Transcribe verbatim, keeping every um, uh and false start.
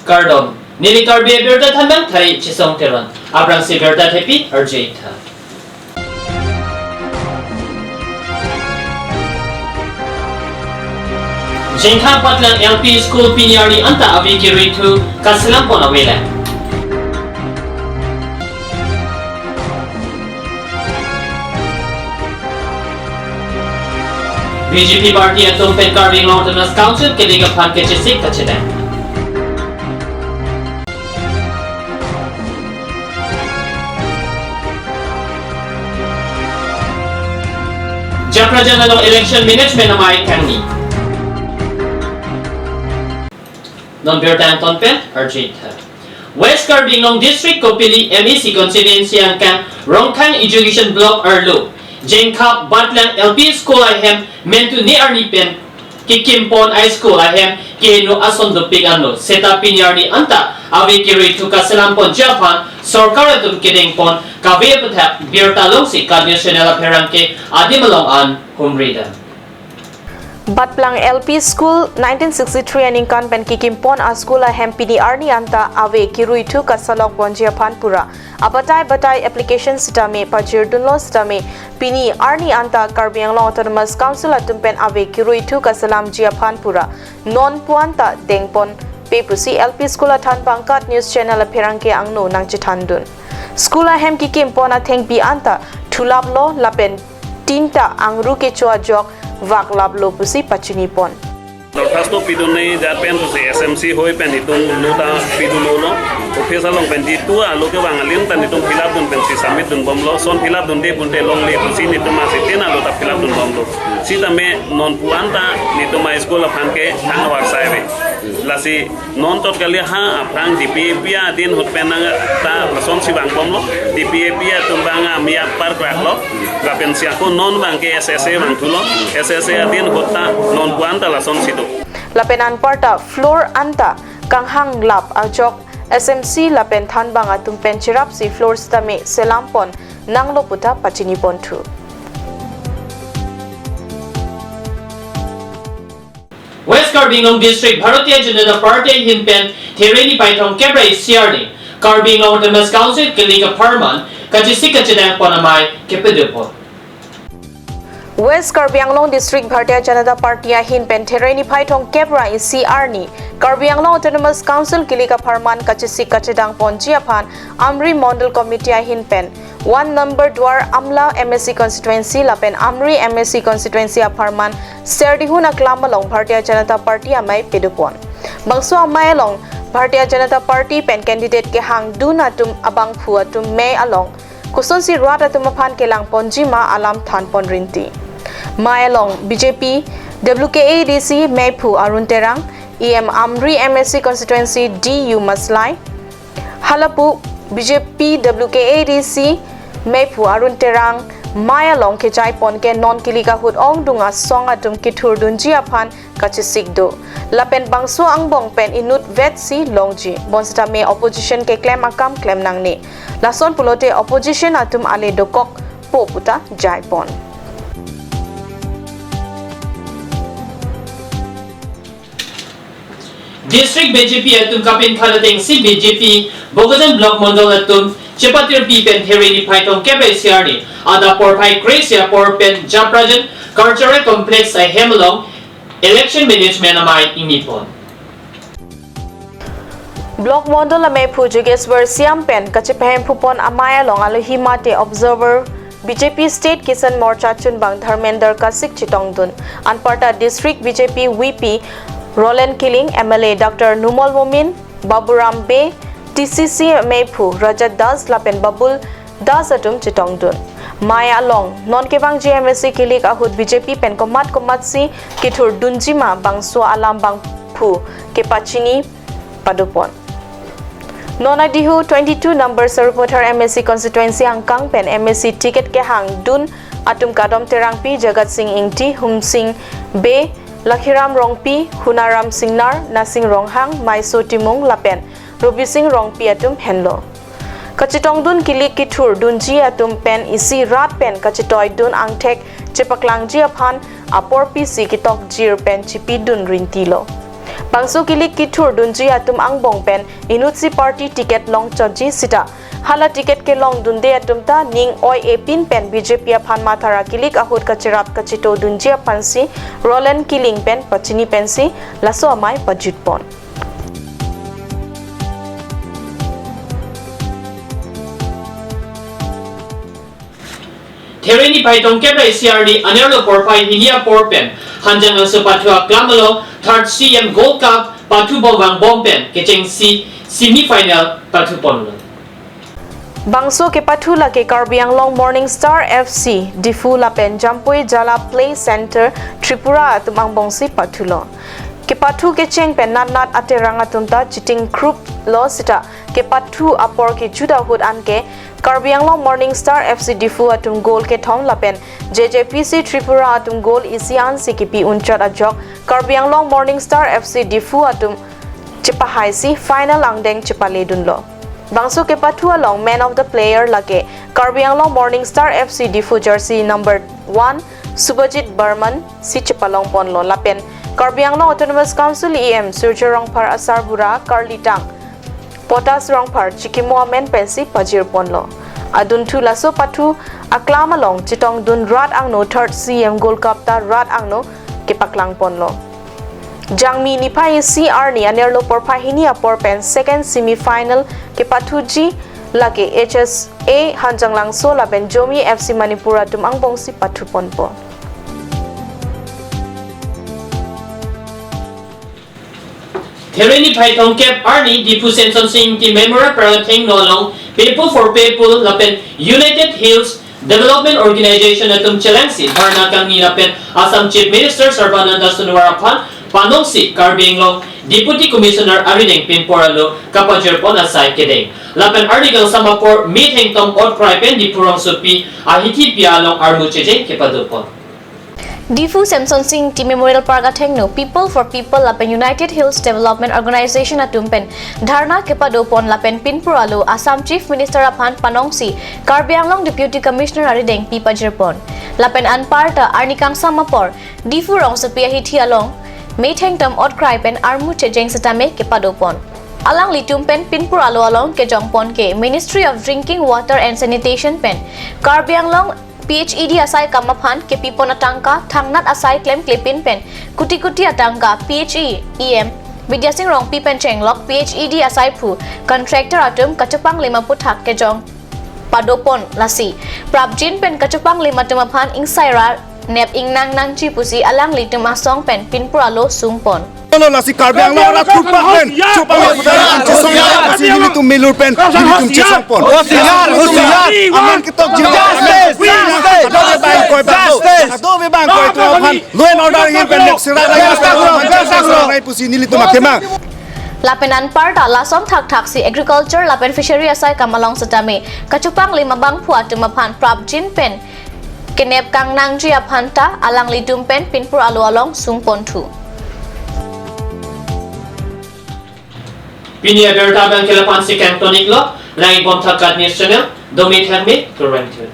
Kardom. Neli Karbi Abirta Thanbang Thai Chisong Teron. Aphrangsi birta thepi arju-ik tha. Jengkhap Batlang L P School pini arni anta ave kirui thu kaselam pon avelang. B J P party atum pen Karbi Anglong Autonomous Council kelik aphan kachesik kachedang. Japrajan along election management amei kangni. Non birta angton pen arju-ik tha. West Karbi Anglong District Kopili M A C constituency angkang Rongkhang Education Block arlo Jengkhap Batlang L P School ahem mentu ni arni pen kekim pon a-school ahem keheno ason dopik anlo seta pini arni anta ave kirui thu kaselam ponji aphan sorkar atum kedeng pon kave aphuthak birta longsi Kat News Channel apherangke adim along an humri dam. Batlang L P School nineteen sixty-three aningkan pen kekim pon a-school ahem pini arni anta ave kirui thu kasalok ponji aphan pura abatai batai application sitame pajirdunlo sitame pini arni anta Karbi Anglong Autonomous Council atum pen ave kirui thu kaselamji aphan pura non pu anta deng ponpe pusi L P School athanbang Kat News Channel apherangke angno nangchethandun. School ahem kekim pon athengpi anta thulaplo lapen tin ta angru kecho ajok vaklaplo pusi pachini pon. Dorkhasto pidunne jat pen pusi S M C hoi pen itum nota pidunlo. Office along pen jitu alo kevang alim ta netum fill up dun pensi submit dunbomlo. Lason fill up dunde pute longle pusi netum masi tin alo ta fill up dunbomlo. Sitame non pu anta netum a-school aphan ke thang avarsai ave. Lasi non tot kali ha aphrang D P A P adin ahut pen nang ta lasonsi vangbomlo. D P A P atum abang amia parkraklo. Lapensi ako non abangke S S A vangthulo. S S A adin ahut ta non pu anta lasonsi do. Lapen anparta floor anta kanghanglap ajok S M C lapen thanbang atum pen cherapsi floor sitame selam pon nanglo puta pachini ponthu. West Karbi Anglong District Bharatiya Janata Party ahin pen Therini Paithong kep ra isi arni Karbi Anglong Autonomous Council kelik apharman kachesik kachedang pon amei kepadopon. West Karbi Anglong District Bharatiya Janata Party ahin pen Therini Paithong kep ra isi arni Karbi Anglong Autonomous Council kelik apharman kachesik kachedang ponji aphan Amri Mondol Committee ahin pen one number Duar Amla M A C constituency lapen Amri M A C constituency apharman Serdihun aklam along Bharatiya Janata Party amei padopon. Bangso amei along Bharatiya Janata Party pen candidate kehangdun atum abangphu atum mei along kosonsi rat atum aphan kelang ponji ma alam than pon rinti. Mei along B J P W K A D C meiphu Arun Terang, E M Amri M A C constituency D U Maslai, halapu B J P W K A D C meiphu Arun Terang mei along kejai pon ke non kelik ahut ongdung asong atum kethurdunji aphan kachesik do. Lapen bangso angbong pen inut vetsi longji. Bonsitame opposition keklem akam klem nangne. Lason pulote opposition atum ale dokokpo puta jai pon. District B J P atum kapinkhat atengsi B J P Bokajan Block Mondol atum chepatirpi pen Therini Paithong kep ra isi arni adap porphai kre-isi apor pen Japrajan Cultural Complex ahem along election management amei ingni pon. Block Mondol ameiphu Jogeshwar Siam pen kachepahemphu pon amei along alohi mate observer B J P State Kisan Morcha chunbang Dharmender Kasik chetongdun. Anparta District B J P V P Roland Killing, M L A Doctor Numal Momin, Baburam Bey, T C C meiphu Rajat Das lapen Babul Das atum chetongdun. Mei along non kevangji M A C kelik ahut B J P pen komat komatsi kethurdunji ma bangso alam bangphu kepachini padopon. Non adihu twenty-two number Sarupathar M A C constituency angkang pen M A C ticket kehangdun atum Kadom Terangpi, Jagat Sing Ingti, Humsing Bey, Lakhiram Rongpi, Hunaram Singnar, Nasing Ronghang, Maiso Timung lapen Robising Rongpi atum henlo. Kachetongdun kelik kethurdunji atum pen isi rat pen kachetoidun angthek chepaklangji aphan apor pisi ketokjir pen chepidun rintilo. Bangso kilik kithur dunji atum angbong pen inutsi party ticket longchotji sita hala ticket kelong dunde atum ta ning oi-e pin pen B J P aphan mathara kilik ahut kacherap kachito dunji aphansi Roland Killing pen pachini pensi laso amei pajutpon. There niphai throngkep ra isi arni anerlo porphai hini apor pen Hanjanglangso pathu aklam along third C M Gold Cup pathu bom vangbom pen kechengsi semi final pathu ponlo. Bangso kepathu lake Karbi Anglong Morning Star F C Diphu lapen Jampui Jala Play Center Tripura atum angbongsi pathulo. Kepathu kecheng pen natnat aterang atum ta chiting krup lo sita kepathu apor kejut ahut anke Karbi Anglong Morning Star F C Diphu atum goal kethom lapen J J P C Tripura atum goal isi ansi kipi unchot ajok Karbi Anglong Morning Star F C Diphu atum chepahaisi final angdeng chepaledunlo. Bangso kepathu along man of the player lake Karbi Anglong Morning Star F C Diphu jersey number one Subhajit Barman si chepalongponlo lapen Karbi Anglong Autonomous Council E M Surjya Rongphar asarbura karlitang Potas Rongphar chikimo amen pensi pajirponlo. Adunthu laso pathu aklam along chetongdun rat angno third C M Gold Cup ta rat angno kepaklangponlo. Jangmi niphai isi arni anerlo porphai hini apor pen second semi final kepathuji lake H S A Hanjanglangso lapen Jomi F C Manipur atum angbongsi pathuponpo. There niphai throngkep arni Diphu Semsonsing Ingti Memorial Park athengno along People for People lapen United Hills Development Organization atum chelengsi dharna kangni lapen Assam Chief Minister Sarbananda Sonowal aphan panongsi Karbi Anglong Deputy Commissioner arideng pinpur alo kapajirpon asai kedeng. Lapen arni kangsam apor methengtom otkrai pen Diphu rongsopi ahithi pi along armu checheng kepadopon. Diphu Semsonsing Ingti Memorial Park athengno People for People lapen United Hills Development Organization atum pen dharna kepadopon lapen pinpur alo Assam Chief Minister aphan panongsi Karbi Anglong Deputy Commissioner arideng pi pajirpon. Lapen anparta arni kangsam apor Diphu rongsopi ahithi along methengtom otkrai pen armu checheng setame kepadopon. Alanglitum pen pinpur alo along kejongpon ke Ministry of Drinking Water and Sanitation pen Karbi Anglong P H E D asai kam aphan kepipon atangka thangnat asai klemklepin pen kuti kuti atangka P H E E M Bidya Sing Rongpi pen chenglok P H E D asai phu contractor atum kachepanglim aputhak kejong padopon lasi prapjin pen kachepanglim atum aphan ingsaira nep ingnang nangji pusi alanglitum asong pen pinpur alo sungpon. Lo lasi Karbi Anglong arat thurpak pen chupang lo putar chesong lo pusi nelitum milur pen nelitum chesongpon. Hosiar, hosiar. Aman ketok jiro. Justice, justice. Ado ke bang koi bang. Justice. Ado ke bang koi to aphan law and order ahin pen nek sera raya pen aman chesong nai pusi nelitum akemang. Lapen anparta lason thakthak si agriculture lapen fishery asai kam along setame kachepanglim abangphu atum aphan prapjin pen kenep kangnangji aphanta alanglitum pen pinpur alo along sungponthu. Pini abirta abang ke lapu-an si kangton-iklo, langdunbom Thakat News Channel, domi thangme, kurvangthu.